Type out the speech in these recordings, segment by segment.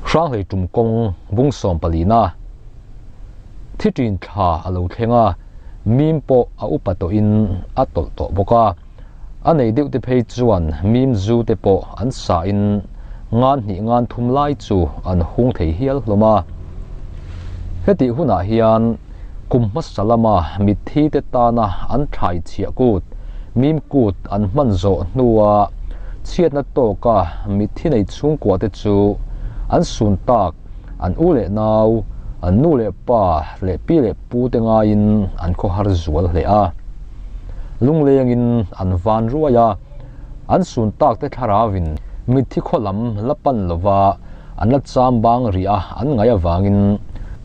Hranghlei tum kawng bung sawm palina thi ṭin thla a lo thleng a, mim pawh a upa tawhin a tawlh tawh bawk a. A nei deuh te phei chuan mim zu te pawh an sa in ngan hnih ngan thum lai chu an hung thei hial hlawm a. Hetih hunah hian kum hmasa lama mitthi te tana an thlai chhiah kut, mim kut an hman zawh hnua chhiatna tawka mitthi nei chhungkua te chu an sun tak an u leh nau, an nu leh pa leh pi leh pu te ngaiin an khawhar zual hle a. Lunglengin an van ruai a, an sun tak te thlaravin mitthi khaw lam la pan lova an la cham bang rih a an ngaih avangin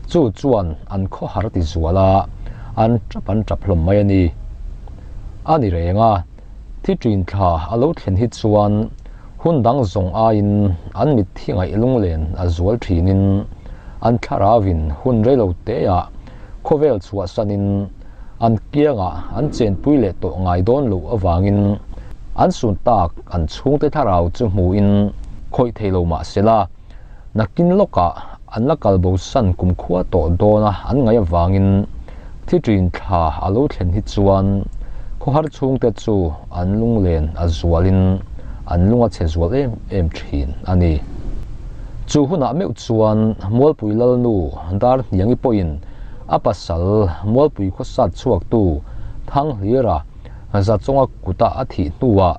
chu chuan an khawhar ti zual a, an tap an tap hlawm mai a ni. A ni reng a, thi ṭin thla a lo thlen hi chuan hun dang zawng aiin an mitthi ngaih lunglen a zual ṭhinin an thlaravin hun reilo teah khawvel chhuahsanin an kiangah an chenpui leh tawh ngai dawn loh avangin an sun tak an chhungte thlarau chu hmuin khawih thei lo mah sela, nakin lawkah an la kal bosan kumkhua tawh dawna an ngaih avangin thi ṭin thla a lo thlen hi chuan khawhar chhungte chu an lunglen a zualin an lung a chhe zual em em ṭhin a ni. Chu hunah meuh chuan Mualpui Lalnu Darhniangi pawhin A pasal Mualpui khawsat chhuaktu Thanghlira Zachawnga kuta a thih hnuah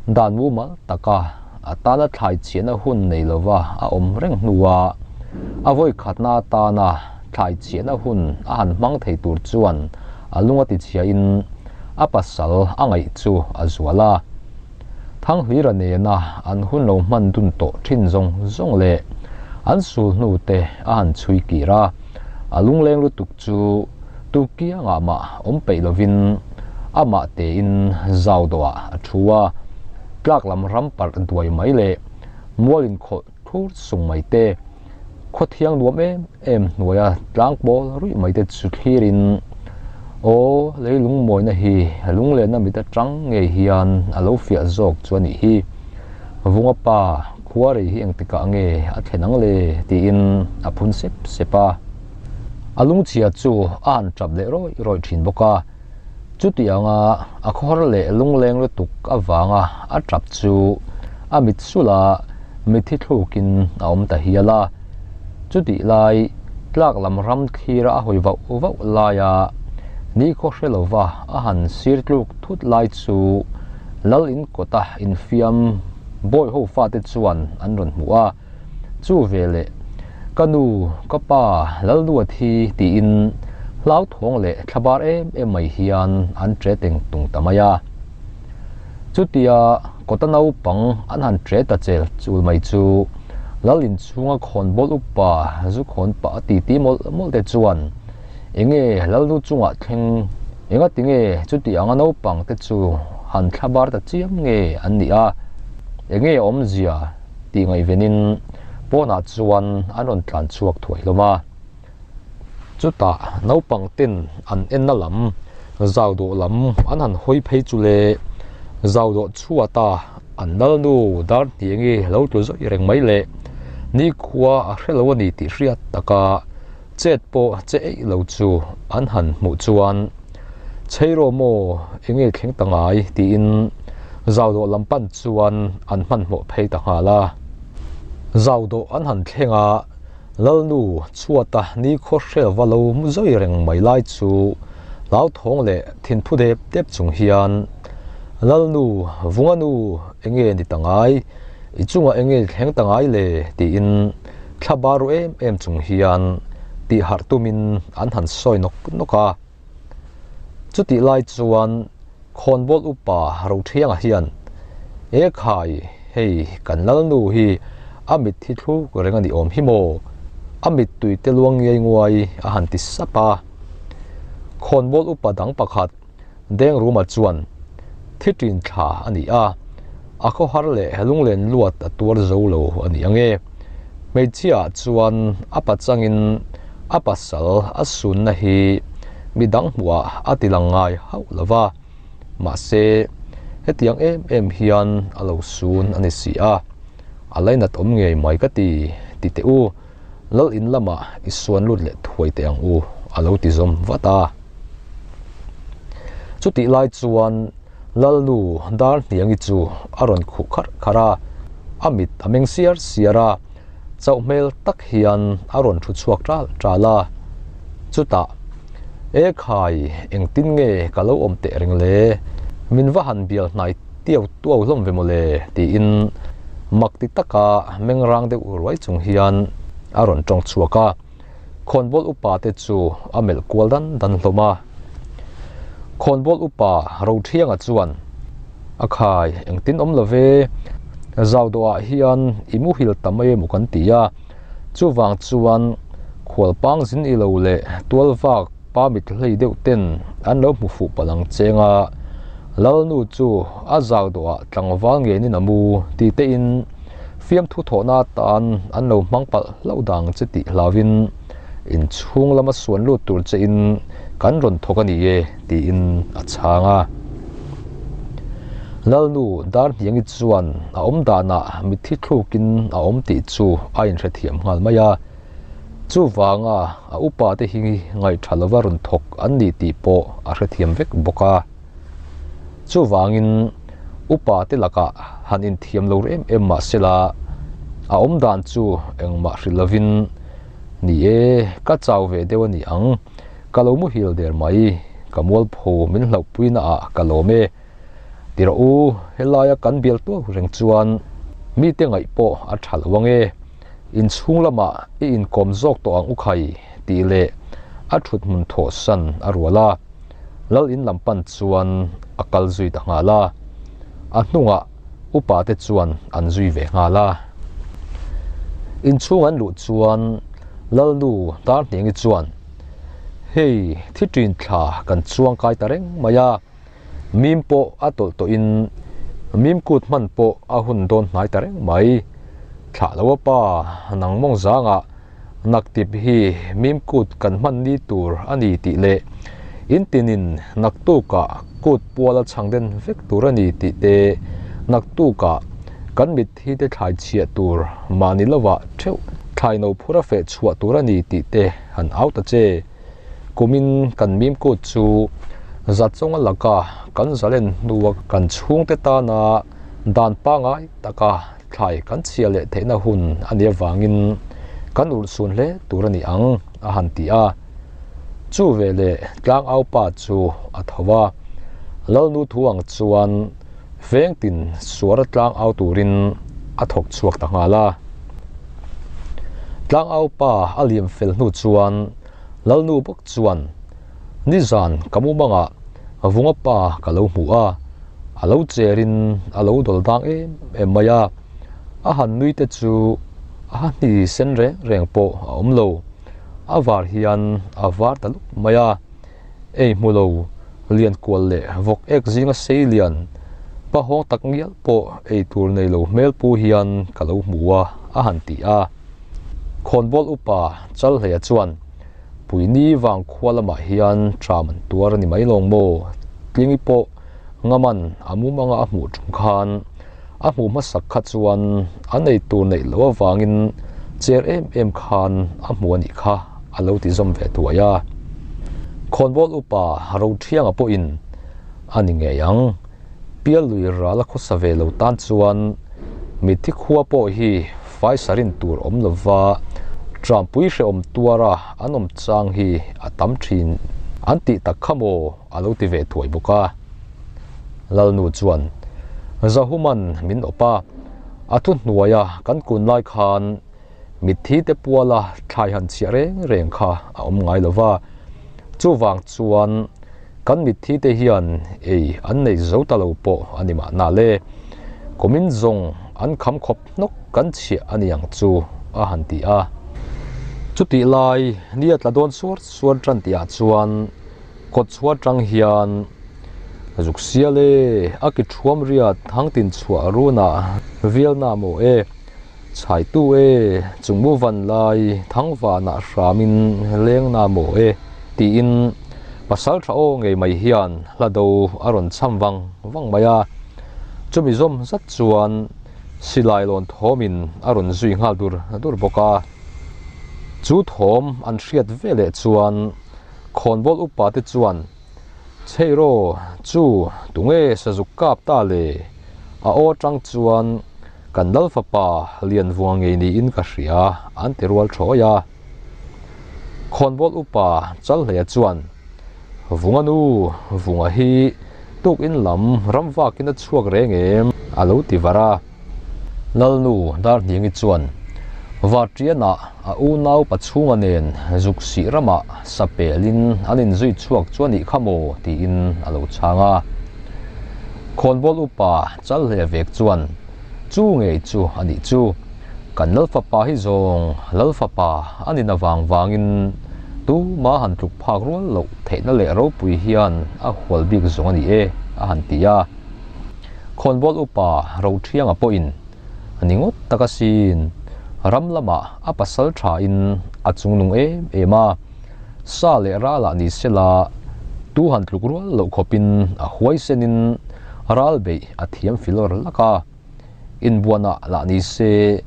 dan mumal taka a tana thlai chhiahna hun nei lova a awm reng hnua a vawikhatna atana thlai chhiahna hun a han hmang thei tur chuan a lung a tichhiahin a pasal a ngaih chu a zual a. Thanghlira nena an hun lo hman dun tawh thin zawng zawng leh an sul hnu te a han chhui kir a, a lungleng lutuk chu tukiangah mah awm peih lovin amah tein zau dawhah a thu a, tlak lam ram parh duai mai leh mual inkhawlh thur sung mai te, Khawthiang nuam em em hnuaia tlang pawl ruih mai te chu thlirin, Aw, leilung mawina hi lunglenna mit atang ngei hian a lo fiah zawk chu a nih hi. Vunga pa, khuarei hi engtikah nge a thlen ang le? tiin a phun sep sep a. A lungchhia chu a han tap leh rawih rawih thin bawk a. Chutianga a khawhar leh lungleng lutuk avanga a tap chu a mit sulh a, mitthi thlukin a awm ta hial a. Chutih lai tlak lam ram thlira a hawi vauh vauh laia nikhaw hre lova a han sir tluk thut lai chu Lal in kawta infiam bawi ho fate chuan an rawn hmu a. Chu veleh, Ka nu, ka pa, Lalnuat hi tiin hlauthawng leh thlabar em em mai hian an tre teng tung ta mai a. Chutia kawta naupang an han tre ta chel chul mai chu Lal inchhunga khawnbawl upa zu khawn pah a titi mawlh mawlh te chuan enge Lalnu chungah thleng engatinge chuti anga naupang te chu han thlabar ta chiam nge an nih a, enge awmzia tih ngaihvenin pawnah chuan an rawn tlan chhuak thuai hlawm a. Chutah naupang ten an enna lam zau dawh lam an han hawi phei chu le zau dawh chhuata an lalnu dar hniangi lo tlu zawih reng mai le nikhua a hre lo a ni tih hriat taka chet pawh che eih lo chu an han hmuh chuan Chheiraw maw enge thleng ta ngai tiin zau dawh lam pan chuan an hmanhmawh phei ta nghal a. Zau dawh an han thleng a, Lalnu chhuata nikhaw hrel va lo mu zawi reng mai lai chu hlauthawng leh thinphu dep dep chung hian Lalnu vunga nu enge ni ta ngai, i chungah enge thleng ta ngai le tiin thla bar ru em em chung hian tihharh tumin an han sawi nawk nawk a. Chutih lai chuan khawnbawl upa Rothianga hian, E khai, hei kan Lalnu hi a mit hi thluk reng a ni awm hi maw? A mittui te luang ngiai nguai a han ti sap a. Khawnbawl upa dang pakhat Dengruma chuan, Thi ṭin thla a ni a, a khawhar leh lunglen luat a tuar zo lo a ni ang e. Hmeichhia ah chuan a pachangin a pasal a sunna hi midang hmuhah a ti lang ngai hauh lo va, mahse hetiang em em hian a lo sun a ni si a, a lainat awm ngei mai ka ti, ti teh u, Lal in lamah i suan lut leh thuai teh ang u, a lo ti zawm vat a. Chutih lai chuan Lalnu Darhniangi chu a rawn khuh kharh kharh a, a mit a meng siar siar a, chauh hmel tak hian a rawn thu chhuak ṭal ṭal a. Chutah, E khai, engtin nge ka lo awm teh reng le? Min va han bial hnai tiau tuau hlawm ve maw le? tiin mak ti taka meng rang deuh ruai chung hian a rawn ṭawng chhuak a. Khawnbawl upa te chu a melh kual dan dan hlawm a. Khawnbawl upa Rothianga chuan, A khai, engtin awm lo ve, zau dawhah hian i muhil ta mai emaw kan ti a, chuvang chuan khualpang zin i lo leh tualvak pa mit hlei deuh ten an lo hmu fuh palh ang cheng a, Lalnu chu a zau dawhah tlangval ngenin a mu ti tein Fiamthu thawhna atan an lo hmang palh hlauh dang che tih hlauvin inchhung lama suan lut tur chein kan rawn thawk a ni e tiin a chhang a. Lalnu Darhniangi chuan a awm danah mitthi thlukin a awm tih chu a inhrethiam nghal mai a, chuvanga a upa te hi ngaihṭha lova rawn thawk an ni tih pawh a hrethiam vek bawk a. Chuvangin upa te lakah han inthiam lo rem em mah sela, a awm dan chu engmah hrilh lovin, Ni e, ka chau ve deuh a ni ang, ka lo muhil der mai, ka mualpho min hlauhpui naah ka lawm e. Ti rawh u, helaia kan bial tuau reng chuan mite ngaih pawh a tha lo ang e, inchhung lamah i inkawm zawk tawh ang u khai, tih leh a thuthmun thawhsan a rual a. Lal in lam pan chuan a kal zui ta nghal a, a hnungah upa te chuan an zui ve nghal a. Inchhung an luh chuan Lalnu Darhniangi chuan, Hei thi ṭin thla kan chuang kai ta reng mai a, mim pawh a tawlh tawhin mim kut hman pawh a hun dawn hnai ta reng mai. Thlah lo a pa, nang mawng zangah Naktip hi mim kut kan hman ni tur a ni tih leh intinin naktukah kut puala chhang den vek tur a ni tih te, naktukah kan mitthi te thlai chhiah tur mahni lovah theuh thlai no phur a feh chhuah tur a ni tih te han au ta che. Kumin kan mim kut chu zatchawnga laka kan zalen hnua kan chhungte tana dan pangngai taka Thlai kan chhia leh theihna hun a nih avangin kan urhsun hle tur a ni ang, a han ti a. Chu veleh tlangau pa chu a tho a, Lalnu thu ang chuan vengtin suara tlangau turin a thawk chhuak ta nghal a. Tlangau pa a liam fel hnu chuan Lalnu bawk chuan, Nizan ka mumangah Vunga pa ka lo hmu a, a lo cherin a lo dawl dang em em mai a, a han nui te chu a ha hni sen reng reng pawh a awm lo, a var hian a var ta lup mai a, ei hmu lo lian kual leh vawk ek zinga sei lian pahawng tak ngial pawh ei tur nei lo hmel pu hian ka lo hmu a, a han ti a. Khawnbawl upa Chalhleia chuan Puini vangkhua lamah hian tram an tuar a ni mai lawng maw? Tlingi pawh Ngaman a mumanga a hmuh tum khan a hmuh hmasak kha chuan an ei tur neih loh avangin cher em em khan a hmu a nih kha a lo ti zawm ve thuai a. Khawnbawl upa Rothianga pawhin a ni ngei ang. Piallui ral a khawsa ve lo tan chuan mitthi khua pawh hi faisarin tur awm lova Trampui hrehawm tuara an awm chang hi a tam thin an tih tak kha maw? a lo ti ve thuai bawk a. Lalnu chuan, Zahuman min awp a, a thuhnuaia kan kun lai khan mitthi te puala thlai han chhiah reng reng kha a awm ngai lo va, chuvang chuan kan mitthi te hian ei an nei zo ta lo pawh a ni mahna le, kumin zawng an kham khawp hnawk kan chhiah a ni ang chu a han ti a. Chutih lai nia tla dawn suar suar tan tihah chuan Kawt chhuah atang hian zuk sial e, a ki thuam riat hangtin chhuah runah vialna maw e, chhaitu e, chungmu van lai thangvanah hramin lengna maw e tiin Pasalṭha aw ngei mai hian hla do a rawn cham vang vang mai a, chumi zawm zat chuan silai lawn thawmin a rawn zui nghal dur dur bawk a. Chu thawm an hriat veleh chuan khawnbawl upa te chuan, Chheiraw, chu tunge sazuk kap ta le? A aw atang chuan kan lal fapa Lianvunga ngei niin ka hria an ti rual thawi a. Khawnbawl upa Chalhleia chuan, Vunga nu, Vunga hi tukin lam ram vakin a chhuak reng em? a lo ti var a. Lalnu Darhniangi chuan, Varṭianah a unau pachhunga nen zuk sih ramah sa pelin an inzui chhuak chu a nih kha maw? tiin a lo chhang a. Khawnbawl upa Chalhleia vek chuan, Chu ngei chu a nih chu. Kan Lalfapa hi zawng Lalfapa a nin avang vangin tuma han tluk phak rual loh theihna leh ropui hian a hual bik zawng a ni e, a han ti a. Khawnbawl upa Rothianga pawhin a ni ngawt tak asin, ram lamah a pasal thain a chungnung em em a, sa leh ralah ni sela tu han tluk rual loh khawpin a huaisenin ral beih a thiam filawr lak a. Inbuanah lah ni se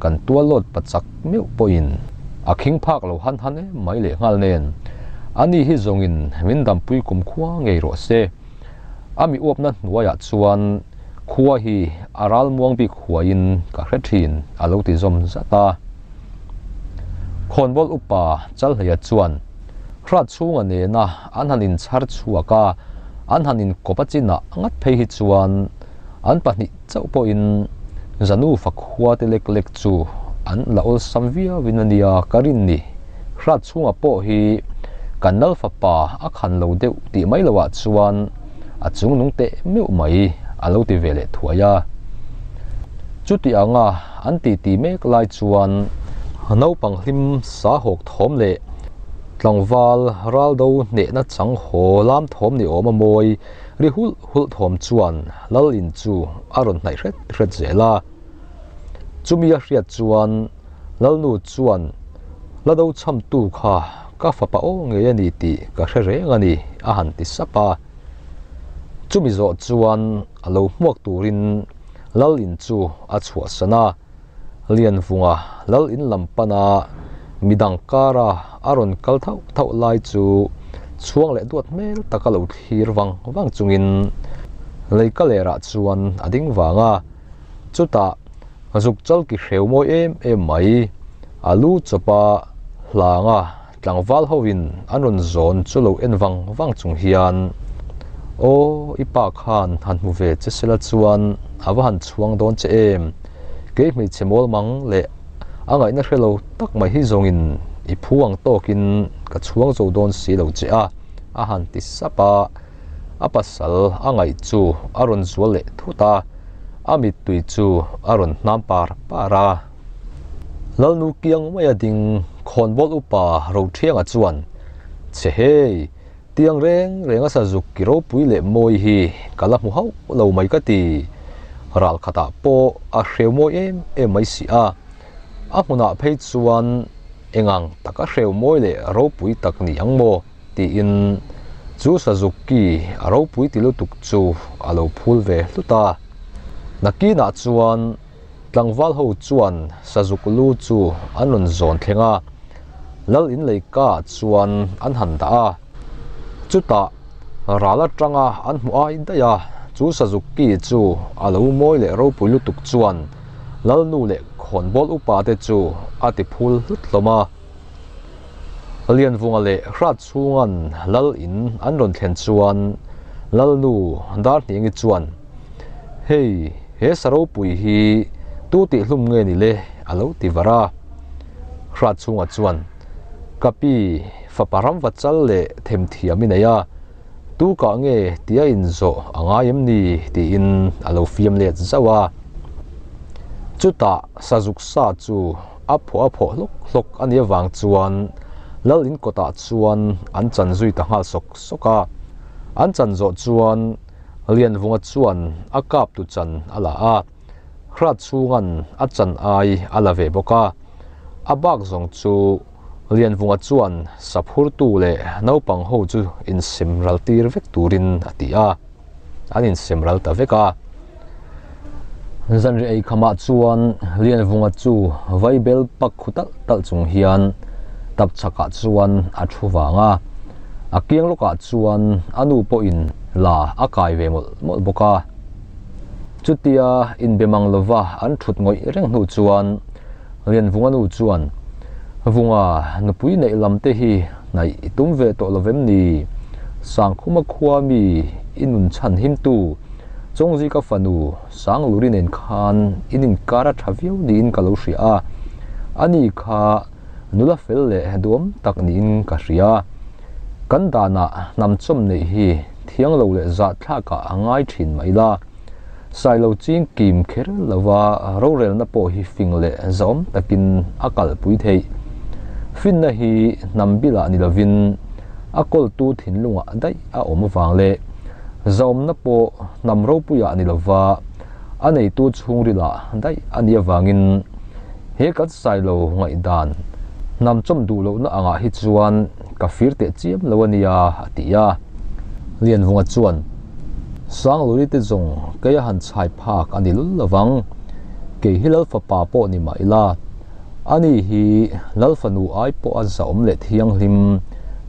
kan tualawt pachak meuh pawhin a khing phak lo han han em mai leh nghal nen, ani hi zawngin min dampui kum khua ngei rawh se. A mi uapna hnuaiah chuan khua hi a ral muang bik huaiin ka hre thin a lo ti zawm zat a. Khawnbawl upa Chalhleia chuan hrat chhunga nena an han inchhar chhuak a, an han inkawp a chinah ngat phei hi chuan An pahnih chauh pawhin Zanu fakhua te lek lek chu an la awlsam viauin a nia ka rin ni. Hrat chhunga pawh hi kan lal fapa a khan lo deuh tih mai loah chuan a chungnung teh meuh mai a lo ti ve leh thuai a. Chuti anga an titi mek lai chuan naupang hlim sa hawk thawm leh tlangval raldo hnehna chang haw lam thawm ni awm a mawi Ri hulh hulh thawm chuan Lal in chu a rawn hnaih hret hret zel a. Chumi a hriat chuan Lalnu chuan La do chhamtu kha ka fapa aw ngei a ni tih ka hre reng a ni a han ti sap a. Chumi zawh chuan a lo hmuak turin Lal in chu a chhuahsan a. Lianvunga lal in lam pana midang kara a rawn kal thauh thauh lai chu chhuang leh duat hmel taka lo thlir vang vang chungin leika lerah chuan a ding vang a, chutah zuk chal ki hreu mawi em em mai a lu chawpa hlanga Tlangval hoin an rawn zawn chu lo en vang vang chung hian, Aw, i pa khan han hmu ve che sela chuan a va han chhuang dawn che em? Kei hmeichhe mawl mang leh a ngaihna hre lo tak mai hi zawngin i phu ang tawkin ka chhuang zo dawn si lo che a, a han ti sap a. A pasal a ngaih chu a rawn zual leh thut a, a mittui chu a rawn hnam par par a. Lalnu kiang maia ding khawnbawl upa Rothianga chuan, Che hei, tiang reng reng a sazuk ki ropui leh mawi hi ka la hmu hauh lo mai ka ti. Ral khatah pawh a hreu mawi em em mai si a, a hmunah phei chuan engang taka hreu mawi leh ropui tak ni ang maw? tiin chu sazuk ki a ropui ti lutuk chu a lo phul ve hlut a. Nakinah chuan. Tlangval ho chuan sazuk lu chu an rawn zawn thleng a, lal in lei ka ah chuan an han dah a. Chutah ral atanga an hmu ai daih a, chu sazuk ki chu a lo mawi leh ropui lutuk chuan lal nu leh khawnbawl upa te chu a ti phul hlut hlawm a. Lianvunga leh Hrat chhunga'n lal in an rawn thlen chuan lal nu Darhniangi chuan, Hei, he sa ropui hi tu tih hlum nge ni le? a lo ti var a. Hrat chhunga chuan, Ka pi, fapa ramva chal leh themthiam i nei a, tu kah nge tia inzawh a ngai em ni? tiin a lo fiam let zauh a. Chutah sazuk sa chu A phuah a phawh hlawk hlawk a nih avang chuan Lal in kawtah chuan an chan zui ta nghal sawk sawk a. An chan zawh chuan Lianvunga chuan a kap tu chan a la a, Hrat chhunga'n a chan ai a la ve bawk a. A bak zawng chu Lianvunga chuan saphurtu leh naupang ho chu insem ral tir vek turin a ti a, an insem ral ta vek a. Zanriah ei khamah chuan Lianvunga chu vaibel pak khu talh talh chung hian tapchhakah chuan a thu vang a, a kiang lawkah chuan a nu pawhin la a kai ve mawlh mawlh bawk a. Chutia inbe mang lova an thut ngawih reng hnu chuan Lianvunga nu chuan, Vunga, nupui neih lam te hi hnaih i tum ve tawh lovem ni? Sangkhuma khua mi i nun chhan himtu Chawngzika fanu Sangluri nen khan in inkar a tha viau niin ka lo hria a, ani kha nula fel leh duam tak niin ka hria. Kan danah hnam chawm neih hi thiang lo leh zahthlakah a ngai thin mai la. Sailo ching kim kher lova rorelna pawh hi fing leh zahawm takin a kalpui theih. Finna hi hnam bilah ni lovin a kawltu thinlungah daih a awm avang leh zahawmna pawh hnam ropuiah ni lova a neitu chhungrilah daih a nih avangin he kan Sailo ngaihdan hnam chawm duh lohna angah hi chuan ka fir teh chiam lo a nia a ti a. Lianvunga chuan Sangluri te zawng kei a han chhai phak a ni lul lovang, kei hi Lalfapa pawh ni mah ila, Ani hi Lalfanu ai pawh a zahawm leh thianghlim,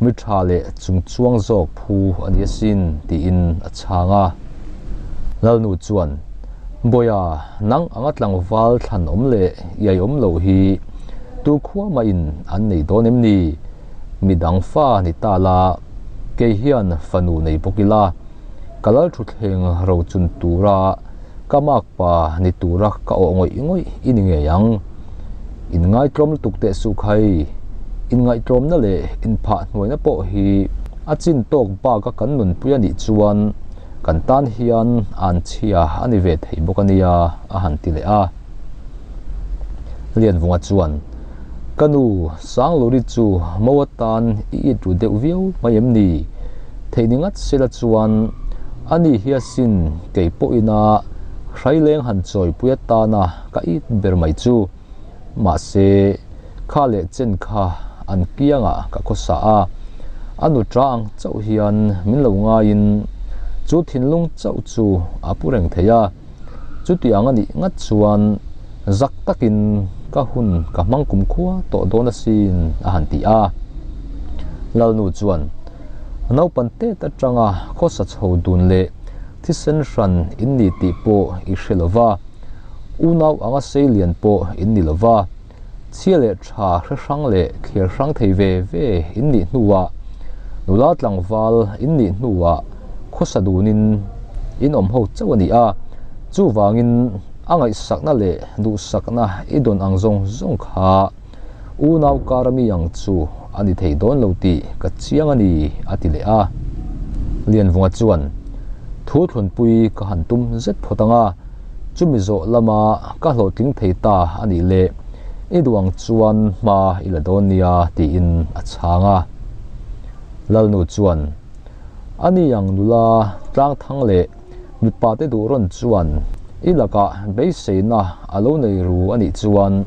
mi tha leh chungchuang zawk phu a ni asin, tiin a chhang a. Lalnu chuan, Bawiha, nang anga tlangval thlan awm leh iai awm loh hi tu khua mahin an nei dawn em ni? Mi dang fa ni ta la, kei hian fanu nei bawk ila, ka lal thutthleng rochun tura ka makpa ni tura ka awh ngawih ngawih i ni ngei ang. Inngaihtlawm lutuk teh suh khai. Inngaihtlawmna leh inphah hnuaina pawh hi a chin tawk baka kan nunpui a nih chuan kan tan hian an chhia a ni ve thei bawk a nia a han ti leh a. Lianvunga chuan, Ka nu, Sangluri chu mo atan i it ru deuh viau mai em ni? Theih ni ngat sela chuan ani hi asin kei pawhina hraileng han chawipui atana ka it ber mai chu. Mahse, kha leh chen kha an kiangah ka khawsa a, a nu ta ang chauh hian min lo ngaiin chu thinlung chauh chu a pu reng thei a. Chutiang a nih ngat chuan zak takin ka hun ka hmang kumkhua tawh dawn asin a han ti a. Lalnu chuan naupan tet atanga khawsa chho dun leh thisen hran in ni tih pawh i hre lo va, unau anga seilian pawh in ni lo va, Chhia leh tha hre hrang leh thlir hrang thei ve ve in nih hnuah, nula tlangval in nih hnuah khawsa dunin in awm ho chauh a ni a, chuvangin a ngaihsakna leh duhsakna i dawn ang zawng zawng kha unau kara mi ang chu a ni thei dawn lo tih ka chiang a ni a ti leh a. Lianvunga chuan thu thlunpui ka han tum zet phawt ang a. Chumi zawh lama ka hlawhtling thei ta a nih leh i duh ang chuan hma i la dawn nia tiin a chhang a. Lalnu chuan, A ni ang nula tlangthang leh mipa te duh rawn chuan i lakah beiseina a lo nei ru a nih chuan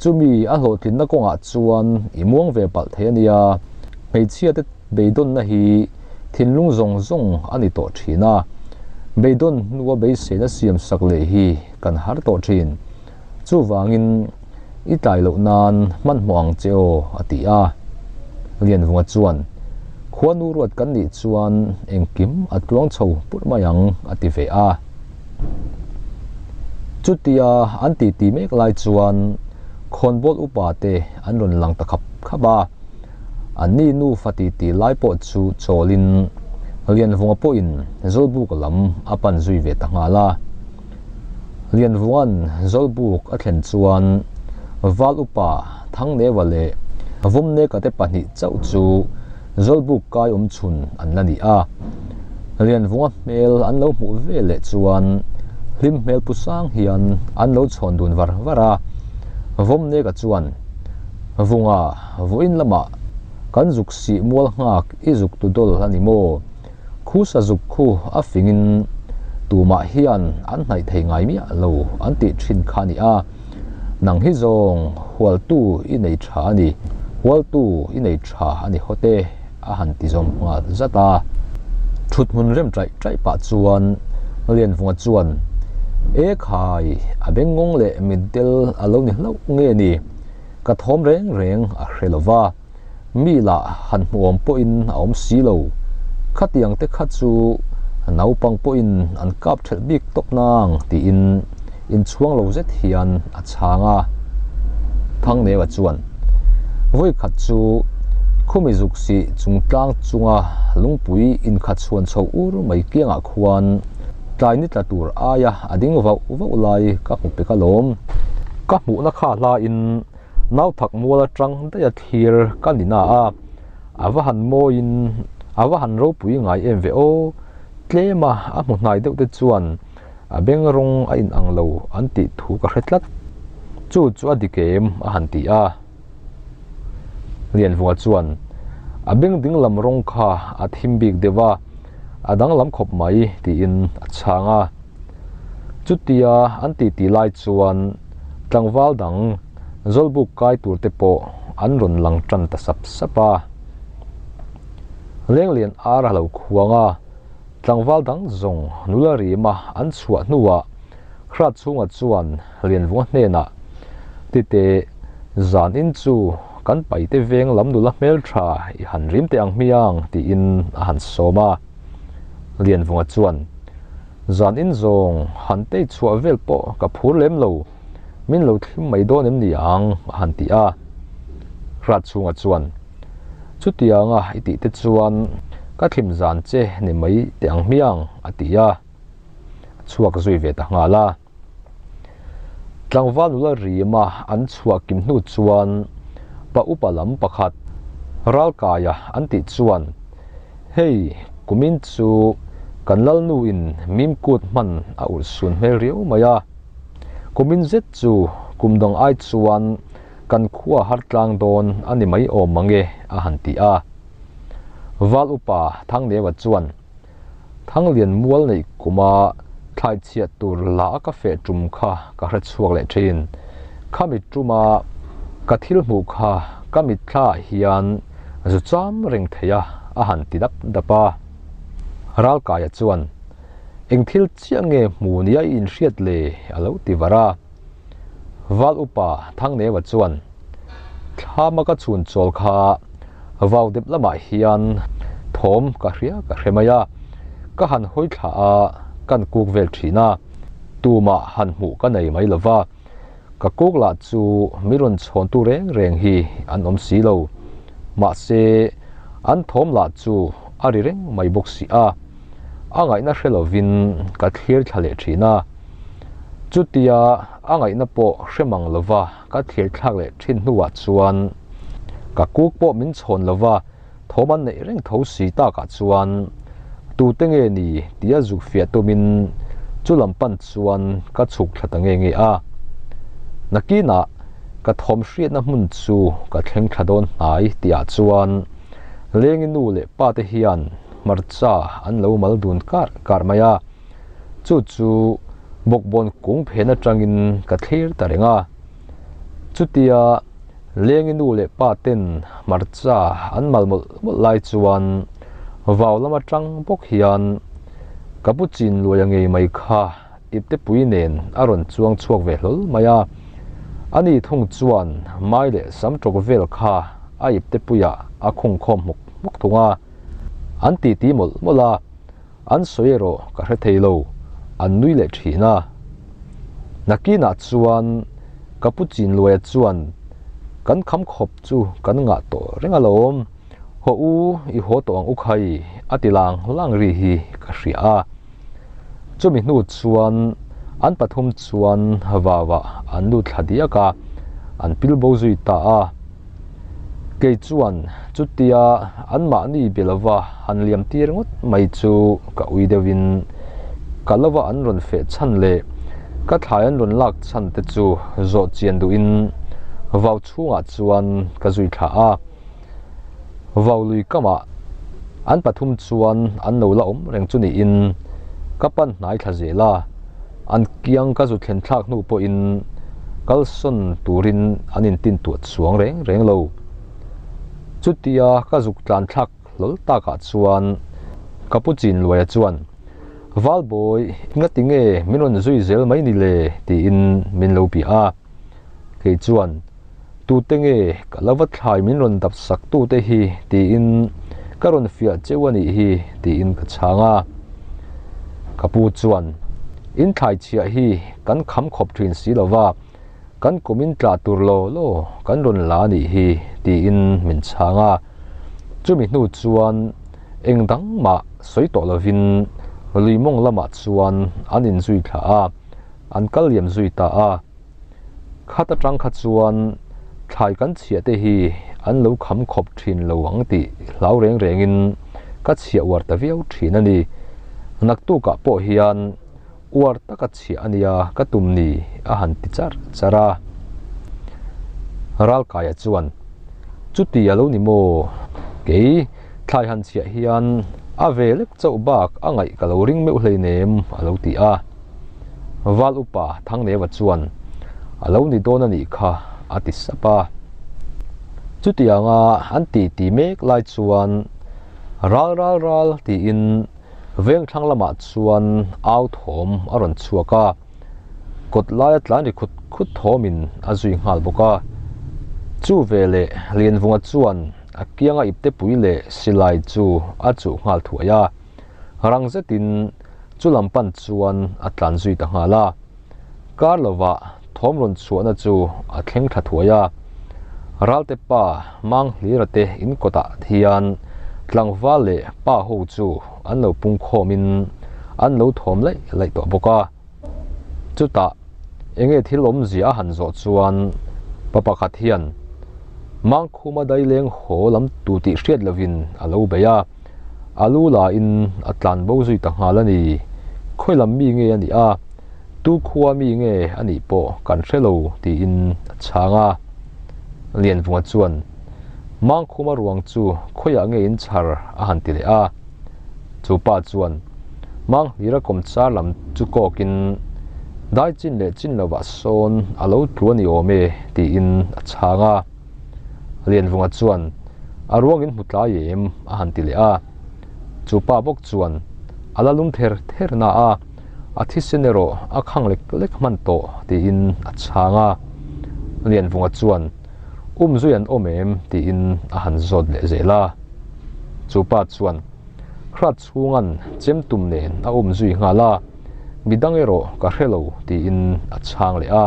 chumi a hlawhtlinna kawngah chuan i muang ve palh thei a nia, hmeichhia te Beidawnna hi thinlung zawng zawng a ni tawh thin a, beidawn hnua beiseina siam sak leh hi kan har tawh thin. Chuvangin i tlai loh nan hmanhmawh ang che aw, a ti a. Lianvunga chuan, Khuanu ruat kan nih chuan engkim a tluang chho purh mai ang, a ti ve a. Chutia an titi mek lai chuan khawnbawl upa te an rawn lang ta khap khap a. Anni nufa titi lai pawh chu chawlin Lianvunga pawhin Zawlbuk lam a pan zui ve ta nghal a. Lianvunga'n Zawlbuk a thlen chuan Val upa Thangneva leh Vawmneka te pahnih chauh chu Zawlbuk kai awm chhun an la ni a. Lianvunga hmel an lo hmuh ve leh chuan hlim hmel pu sang hian an lo chhawn dun var var a. Vawmneka chuan, Vunga, Vawiin lamah kan zuk sih mual nghak i zuk tu dawl a ni maw? Khusa zuk khu a fingin tumah hian an hnaih thei ngai miah lo an tih thin kha a ni a, nang hi zawng hualtu i nei tha a ni. Hualtu i nei tha a ni hawt e, a han ti zawm nghal zat a. Thuthmun rem chaih chaih pah chuan Lianvunga chuan, E khai, a bengngawng leh mitdel a lo ni hlauh nge ni? Ka thawm reng reng a hre lo va, mi lah han hmuhawm pawhin a awm si lo. Khatiang te kha chu naupang pawhin an kap thelh bik tawp nang tiin inchhuang lo zet hian a chhang a. Thangneuha chuan, Vawikhat chu khumi zuk sih chung tlang chunga lungpui inkhat chhuan chho ur mai kiangah khuan tlai ni tla tur aia a ding vauh vauh lai ka hmu pek alawm. Ka hmuhna kha hlain nauthak mual atang daih a thlir ka ni na a, a va han mawiin a va han ropui ngai em ve aw. Tlema a hmu hnai deuh te chuan a beng rawng a inang lo an tih thu ka hre tlat. Chu chu a dik em? a han ti a. Lianvunga chuan a beng ding lam rawng kha a thim bik deuh a, a danglam khawp mai tiin a chhang a. Chutia an titi lai chuan tlangval dang Zawlbuk kai tur te pawh an rawn lang tan ta sap sap a. Lenglian ar a lo khuang a, tlangval dang zawng nula rima an chhuah hnuah Hrat chhunga chuan Lianvunga hnenah, Tite, zan in chu kan paite veng lam nula hmeltha i han rim teh ang hmiang, tiin a han sawm a. Lianvunga chuan, Zan in zawng han tei chhuah vel pawh ka phur lem lo, min lo thlim mai dawn em ni ang, a han ti a. Hrat chhunga chuan, Chutianga i tih te chuan ka thlim zan che ni mai teh ang hmiang, a ti a. chhuak zui ve ta nghal a. Tlangval nula rima an chhuah kim hnu chuan pa upa lam pakhat Ralkaia an tih chuan, Hei, kumin chu kan Lalnuin mimkut hman a urhsun hmel riau mai a. Kumin zet chu kum dang ai chuan kan khua har tlang dawn a ni mai awm mang e, a han ti a. Val upa Thangneuva chuan, Thanglian mual neih kuma thlai chhiat tur la a ka feh tum kha ka hre chhuak leh thin. Khami tuma ka thil hmuh kha ka mitthlaah hian zu cham reng thei a, a han ti dap dap a. Ralkaia chuan, Eng thil chiah nge hmu nia i inhriat le? a lo ti var a. Val upa Thangneuva chuan, Thlama ka chhun chawl kha vau dep lamah hian thawm ka hria ka hre mai a, ka han hawi thla a, kan kuk vel thin a, tumah han hmuh ka nei mai lo va, ka kuk lah chu mi rawn chhawntu reng reng hi an awm si lo, mahse an thawm lah chu a ri reng mai bawk si a. A ngaihna hre lovin ka thlir thla leh thin a, chutia a ngaihna pawh hre mang lova ka thlir thlak leh thin hnuah chuan ka kuk pawh min chhawn lova thawm an neih reng tho si takah chuan tute nge ni tia zuk fiah tumin chu lam pan chuan ka chhuk thla ta nge nge a. Nakinah ka thawm hriatna hmun chu ka thleng thla dawn hnai tihah chuan Lengi nu leh pa te hian hmarcha an lo mal dun kar kar mai a, chu chu bawkbawn kung phen atangin ka thlir ta reng a. Chutia Lengi nu leh pa ten hmarcha an mal mawlh mawlh lai chuan vau lam atang bawk hian ka pu chin luaia ngei mai kha iptepui nen a rawn chuang chhuak ve hlawl mai a. Ani thung chuan mai leh sam tawk vel kha a iptepuiah a khung khawm hmuk hmuk thung a. An titi mawlh mawlh a, an sawi erawh ka hre thei lo, an nui leh thin a. Nakinah chuan ka pu Chinluaia chuan kan kham khawp chu kan ngah tawh reng alawm, haw u i haw tawh ang u khai a ti lang lang ri hi ka hria a. Chumi hnu chuan an pathum chuan vauah an lut thla diak a, an pil bo zui ta a. Kei chuan chutia anmahni be lova han liam tir ngawt mai chu ka ui deuhin ka lova an rawn feh chhan leh ka thlai an rawn lak chhan te chu zawh chian duhin vau chhungah chuan ka zui thla a. Vau lui kamah an pathum chuan an lo la awm reng chu niin ka pan hnai thla zel a. An kiang ka zu thlen thlak hnu pawhin kalsawn turin an intintuah chuang reng reng lo. Chutia ka zuk tlan thlak hlawl takah chuan ka pu Chinluaia chuan, Valbawi, ngati nge min rawn zui zel mai ni le? tiin min lo bia a. Kei chuan, Tute nge ka lo va thlai min rawn dap sak tute hi? tiin ka rawn fiah cheu a nih hi tiin ka chhang a. Ka pu chuan, In thlai chhiah hi kan kham khawp thin si lo va, kan kum in tla tur law law kan rawn la a nih hi tiin min chhang a. Chumi hnu chuan eng dang mah sawi tawh lovin lui mawng lamah chuan an inzui thla a, an kal liam zui ta a. Khat atang kha chuan thlai kan chhiah te hi an lo kham khawp thin lo ang tih hlau reng rengin ka chhiah uar ta viau thin a ni. Naktukah pawh hian uar taka chhiah a nia ka tum ni a han ti char char a. Ralkaia chuan, Chuti a lo ni maw? Kei thlai han chhiah hian a ve lek chauh bak a ngaih ka lo ring meuh hleinem a lo ti a. Val upa Thangneva chuan, A lo ni dawn a nih kha, a ti sap a. Chutianga an titi mek lai chuan, Ral ral ral tiin vengthlang lamah chuan au thawm a rawn chhuak a, kawt laia tlan ri khut khut thawmin a zui nghal bawk a. Chu veleh Lianvunga chuan a kianga iptepui leh silai chu a chuh nghal thuai a. Rang zetin chu lam pan chuan a tlan zui ta nghal a. Kar lovah thawm rawn chhuahna chu a thleng tha thuai a. Ralte pa mang hlira te in kawtah hian tlangval leh pa ho chu an lo pung khawmin an lo thawm laih laih tawh bawk a. Chutah enge thil awmzia a han zawh chuan pa pakhat hian Mangkhuma daileng haw lam tu tih hriat lovin a lo bei a, a lu lain a tlan bo zui ta nghal a ni. Khawi lam mi nge a nih a, tu khua mi nge a nih pawh kan hre lo tiin a chhang a. Lianvunga chuan Mangkhuma ruang chu khawiah nge in chhar a han ti leh a. Chu pa chuan Manghlira kawmchar lam chu kawkin dai chin leh chin lovah sawn a lo tlu a ni awm e tiin a chhang a. Lianvunga chuan a ruangin hmu tlai em a han ti leh a. Chu pa bawk chuan a la lum ther ther na a, a thisen erawh a khang lek lek hman tawh tiin a chhang a. Lianvunga chuan Um zui an awm em? tiin a han zawt leh zel a. Chu pa chuan Hrat chhunga'n chem tum nen a um zui nghal a, midang erawh ka hre lo tiin a chhang leh a.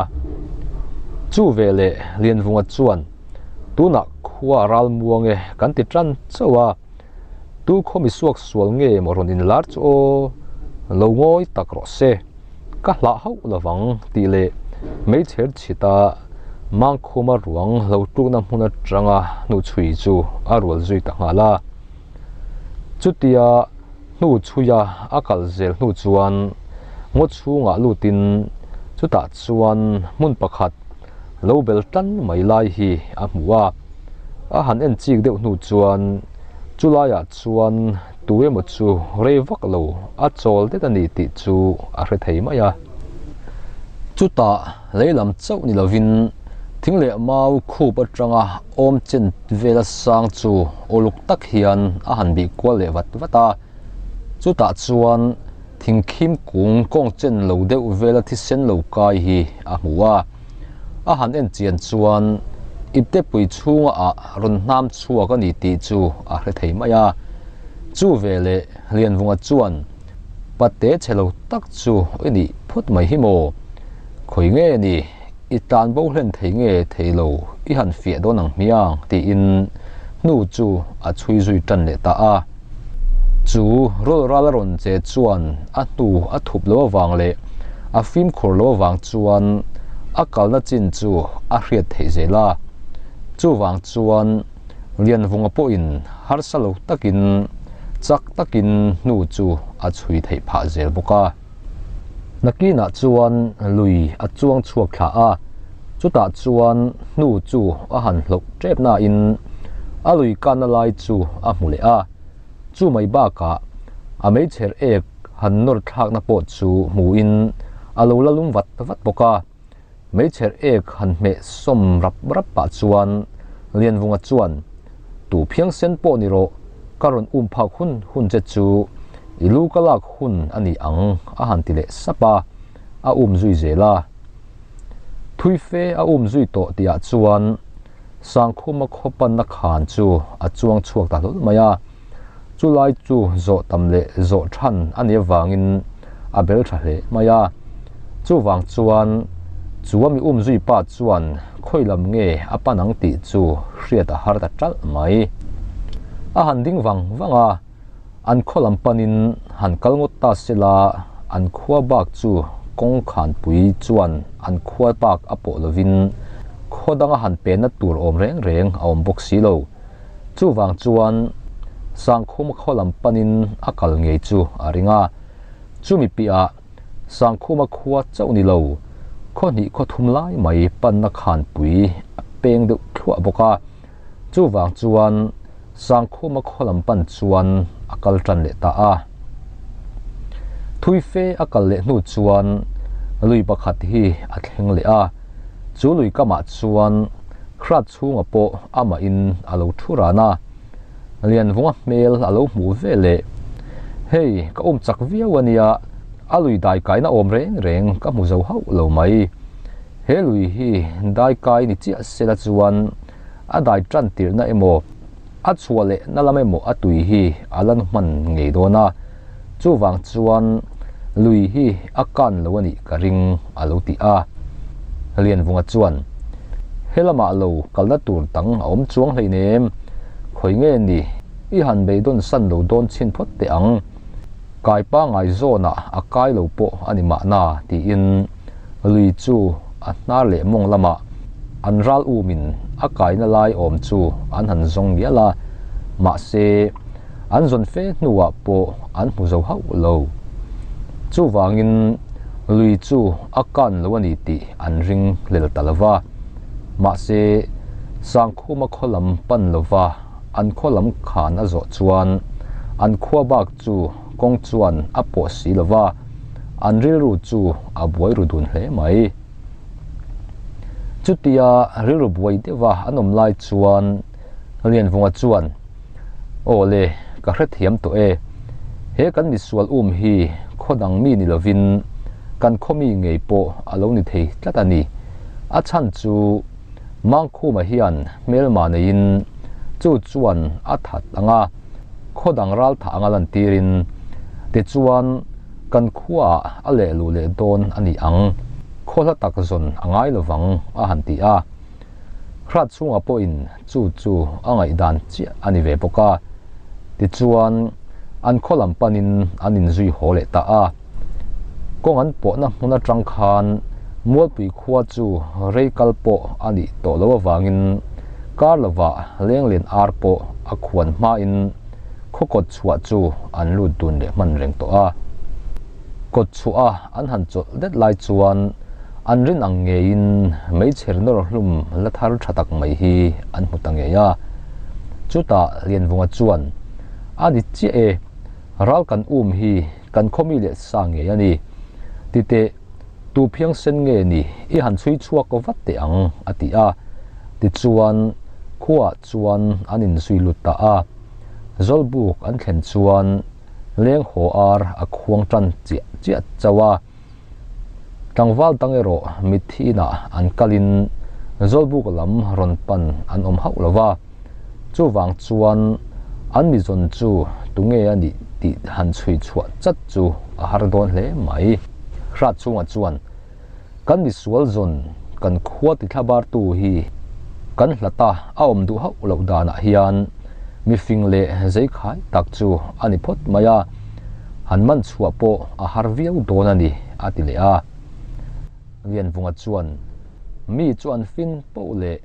Chu veleh Lianvunga chuan Tunah khua ral muang e kan ti tan chauh a, tu khaw mi suak sual nge maw rawn inlar chu aw, lo ngawi tak rawh se. Ka hlah hauh lovang tih leh meichher chhita Mangkhuma ruang lo tlukna hmun atanga hnuchhui chu a rual zui ta nghal a. Chutia hnuchhuia a kal zel hnu chuan ngaw chhungah lutin chutah chuan hmun pakhat lo bel tan mai lai hi a hmu a. A han en chik deuh hnu chuan chulaiah chuan Tu emaw chu rei vak lo a chawl det a ni tih chu a hre thei mai a. Chutah lei lam chauh ni lovin thing leh mau khup atanga awm chen vela sang chu uluk tak hian a han bih kual leh vat vat a. Chutah chuan thing khim kung kawng chen lo deuh vela thisen lo kai hi a hmu a. A han en chian chuan iptepui chhunga ah rawn hnam chhuak a ni tih chu a hre thei mai a. Chu veleh Lianvunga chuan Pate chhe lo tak chu i nih phawt mai hi maw? Khawi nge ni i tlan bo hlen thei nge thei lo i han fiah dawn ang hmiang tiin hnu chu a chhui zui tan leh ta a. Chu rawl ral a rawn che chuan a hnu a thup lo avang leh a fimkhur lo avang chuan a kalna chin chu a hriat theih zel a. Chuvang chuan Lianvunga pawhin harsa lo takin chak takin hnu chu a chhui theih phah zel bawk a. Nakinah chuan lui a chuang chhuak thla a, chutah chuan hnu chu a han hloh tep nain a lui kanna lai chu a hmu leh a, chu mai bakah a meichher ek han nawr thlakna pawh chu hmuin a lo la lum vat vat bawk a. Meichher ek han hmeh sawm rap rap pah chuan Lianvunga chuan, Tu phiangsen pawh ni rawh, ka rawn um phak hun hun che chu i lu ka lak hun a ni ang a han ti leh sap a, a um zui zel a. Thui fe a um zui tawh tihah chuan Sangkhuma khaw panna khan chu a chuang chhuak ta hlawl mai a, chulai chu zawh tam leh zawh than a nih avangin a bel tha hle mai a. Chuvang chuan chu a mi um zui pa chuan khawi lam nge a pan ang tih chu hriat a har ta ṭalh mai. A han ding vang vang a, an khaw lam panin han kal ngawt ta sela an khua bak chu kawng khanpui chuan an khua bak a pawh lovin khaw danga han penna tur awm reng reng a awm bawk si lo. Chuvang chuan Sangkhuma khaw lam panin a kal ngei chu a ring a, chumi piahah Sangkhuma khua chauh ni lo, khaw hnih khaw thum lai mai panna khanpui a peng deuh thluah bawk a. Chuvang chuan Sangkhuma khaw lam pan chuan a kal tan leh ta a. Thui fe a kal leh hnu chuan lui pakhat hi a thleng leh a, chu lui kamah chuan hrat chhunga pawh amahin a lo thu ran a. Lianvunga hmel a lo hmuh ve leh, Hei, ka awm chak viau a nia, a lui daikaina awm reng reng ka hmu zo hauh lo mai. He lui hi daikai ni chiah sela chuan a dai tan tirhna emaw, a chhuah leh na lam emaw a tui hi a la hman ngei dawn a, chuvang chuan lui hi a kan lo a nih ka ring a lo ti a. Lianvunga chuan, He lamah lo kalna tur dang a awm chuang hleinem, khawi nge ni i han beidawn san lo dawn chhin phawt teh ang, kai pangai zawnah a kai lo pawh a ni mahna tiin lui chu a hnar leh mawng lamah an ral umin a kaina lai awm chu an han zawng ngial a, mahse an zawn fe hnuah pawh an hmu zo hauh lo. Chuvangin lui chu a kan lo a ni tih an ring hlel ta lo va, mahse Sangkhuma khaw lam pan lova an khaw lam khan a zawh chuan an khua bak chu kawng chuan a pawh si lo va, an rilru chu a buai ru dun hle mai. Chutia rilru buai deuha an awm lai chuan Lianvunga chuan, Aw le, ka hrethiam tawh e. He kan misual um hi khaw dang mi ni lovin kan khaw mi ngei pawh a lo ni thei tlat a ni. A chhan chu Mangkhuma hian hmelma neiin chu chuan a that ang a, khaw dang ral thah anga lantirin tichuan kan khuaah a leh luh leh dawn a ni ang, khaw hla tak zawn a ngai lovang a han ti a. Hrat chhungah pawhin chu chu a ngaihdan chiah a ni ve bawk a. Tichuan an khaw lam panin an inzui haw leh ta a. Kawng an pawhna hmun atang khan Mualpui khua chu rei kal pawh a nih tawh loh avangin kar lovah Lenglen ar pawh a khuan hmain khaw kawt chhuah chu an lut dun leh hman reng tawh a. Kawt chhuah a an han chawlh det lai chuan an rin ang ngeiin meichher nawr hlum la thar tha tak mai hi an hmu ta ngei a. Chutah Lianvunga chuan, A ni chiah e, ral kan um hi Kan khawmi leh sa ngei a ni. Titeh, tu phiangsen nge ni i han chhui chhuak vat teh ang, a ti a. Tichuan, khuaah chuan an inzui lut ta a. Zawlbuk an thlen chuan leng haw ar a khuang tan chiah chiah chauh a. Tlangval dang erawh mitthi inah an kalin Zawlbuk lam rawn pan an awm hauh lo va. Chuvang chuan an mizawn chu tunge a nih tih han chhui chhuah chat chu a har dawn hle mai. Hrat chhungah chuan kan misual zawn kan khua tithlabartu hi kan hlata a awm duh hauh loh danah hian mifing leh zeikhai tak chu a ni phawt mai a, han man chhuah pawh a har viau dawn a ni, a ti leh a. Lianvunga chuan mi chu an fin poh leh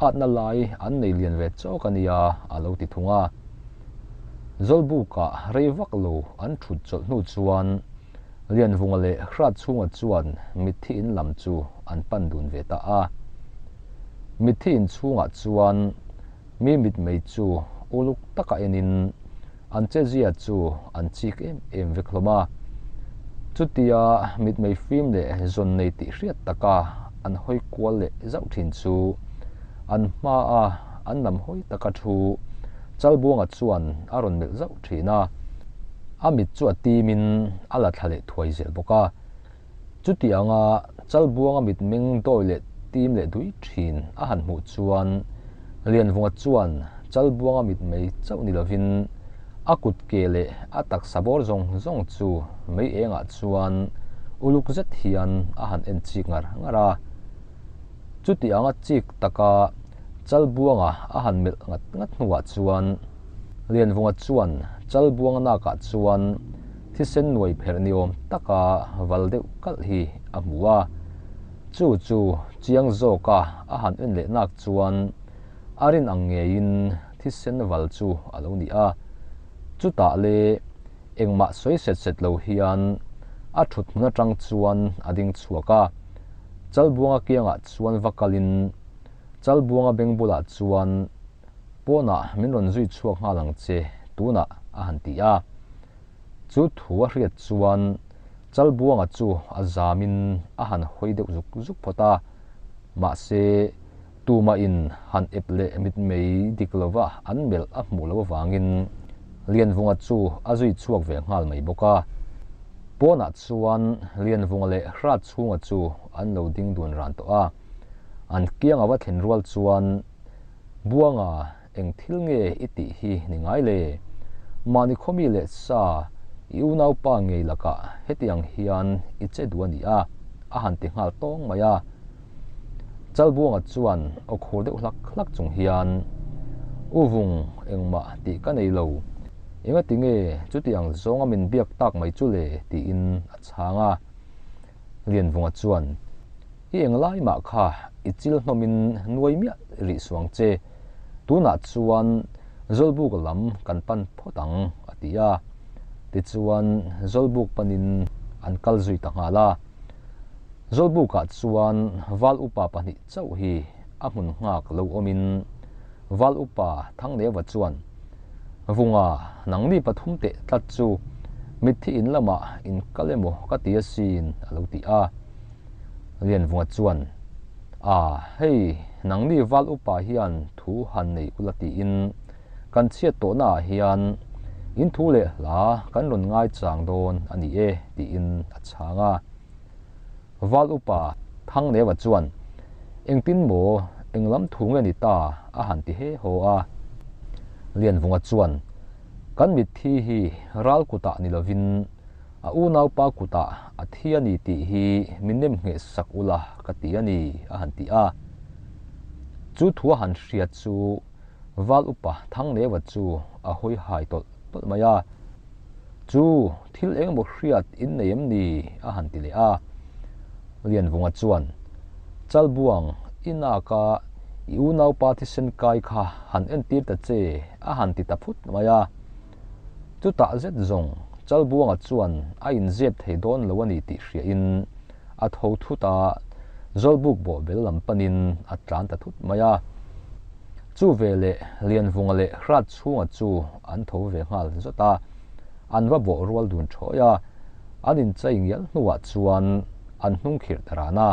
Atna lai an nei lian ve chawk a nia, a lo ti thung a. Zawlbukah rei vak lo an thut chawlh hnu chuan Lianvunga leh Hratchhunga chuan mitthi in lam chu an pan dun ve ta a. Mitthi in chhungah chuan mi mitmei chu uluk taka enin an chezia chu an chik em em vek hlawm a. Chutia mitmei fim leh zawn nei tih hriat taka an hawi kual leh zauh thin chu an hmaa an lam hawi taka thu. Chalbuanga chuan a rawn melh zauh thin a, a mit chu a timin a la thla leh thuai zel bawk a. Chutianga Chalbuanga mitmeng dawi leh tim leh dui thin a han hmuh chuan Lianvunga chuan Chalbuanga mitmei chauh ni lovin a kut ke leh a taksa bawr zawng zawng chu mei engah chuan uluk zet hian a han en chik ngar ngar a. Chutianga chik taka Chalbuanga a han melh ngat ngat hnuah chuan Lianvunga chuan Chalbuanga nakah chuan thisen nuai pherh ni awm taka val deuh kalh hi a hmu a. Chu chu chiang zawka a han en leh nak chuan a rin ang ngeiin thisen val chu a lo ni a. Chutah le engmah sawi set set lo hian a thut hmun atang chuan a ding chhuak a. Chalbuanga kiangah chuan va kalin Chalbuanga beng bulah chuan Pawnah min rawn zui chhuak nghal ang che tunah a han ti a. Chu thu a hriat chuan Chalbuanga chu a zamin a han hawi deuh zuk zuk phawt a, mahse tumahin han ep leh mitmei dik lova an melh a hmuh loh avangin Lianvunga chu a zui chhuak ve nghal mai bawk a. Pawnah chuan Lianvunga leh Hratchhunga chu an lo ding dun ran tawh a, an kiang a va thlen rual chuan Buanga eng thil nge i tih hi ni ngai le? Mahni khawmi leh sa i unaupa ngei lakah hetiang hian i che duh a ni a, a han ti nghal tawng mai a. Chalbuanga chuan aw khur deuh hlak hlak chung hian, U vung, engmah tih ka nei lo. Engati nge chutiang zawnga min biak tak mai chu le? tiin a chhang a. Lianvunga chuan, I englai mah kha i chil hnawmin nuai miah rih suang che, tunah chuan Zawlbuk lam kan pan phawt ang, a ti a. Tichuan Zawlbuk panin an kal zui ta nghal a. Zawlbukah chuan Val Upa pahnih chauh hi a hmun nghak lo awmin Val Upa Thangneuva chuan, Vunga, nangni pathum teh tlat chu mitthi in lamah in kal emaw ka ti asin, a lo ti a. Lianvunga chuan, A, hei, nangni Val Upa hian thu han nei ula tiin kan chhiat tawhnaah hian in thu leh hla kan rawn ngaichang dawn a ni e, tiin a chhang a. Val Upa Thangneuva chuan, Engtin maw, eng lam thu nge ni ta? a han ti he haw a. Lianvunga chuan, Kan mitthi hi ral kutah ni lovin a unaupa kutah a thi a ni tih hi min nem ngheh sak ula ka ti a ni, a han ti a. Chu thu a han hriat chu Val Upa Thangneuva chu a hawi hai tawlh tawlh mai a. Chu thil eng emaw hriat in nei em ni? a han ti leh a. Lianvunga chuan, Chalbuang, i naka i unaupa thisen kai kha han entir ta che, a han ti ta phut mai a. Chutah zet zawng Chalbuanga chuan a inzep thei dawn lo a ni tih hriain a tho thut a, Zawlbuk bawhbel lam panin a tlan ta thut mai a. Chu veleh Lianvunga leh Hratchhunga chu an tho ve nghal zawt a, an va bawh rual dun thawi a, an inchai ngial hnuah chuan an hnung khirh ta ran a.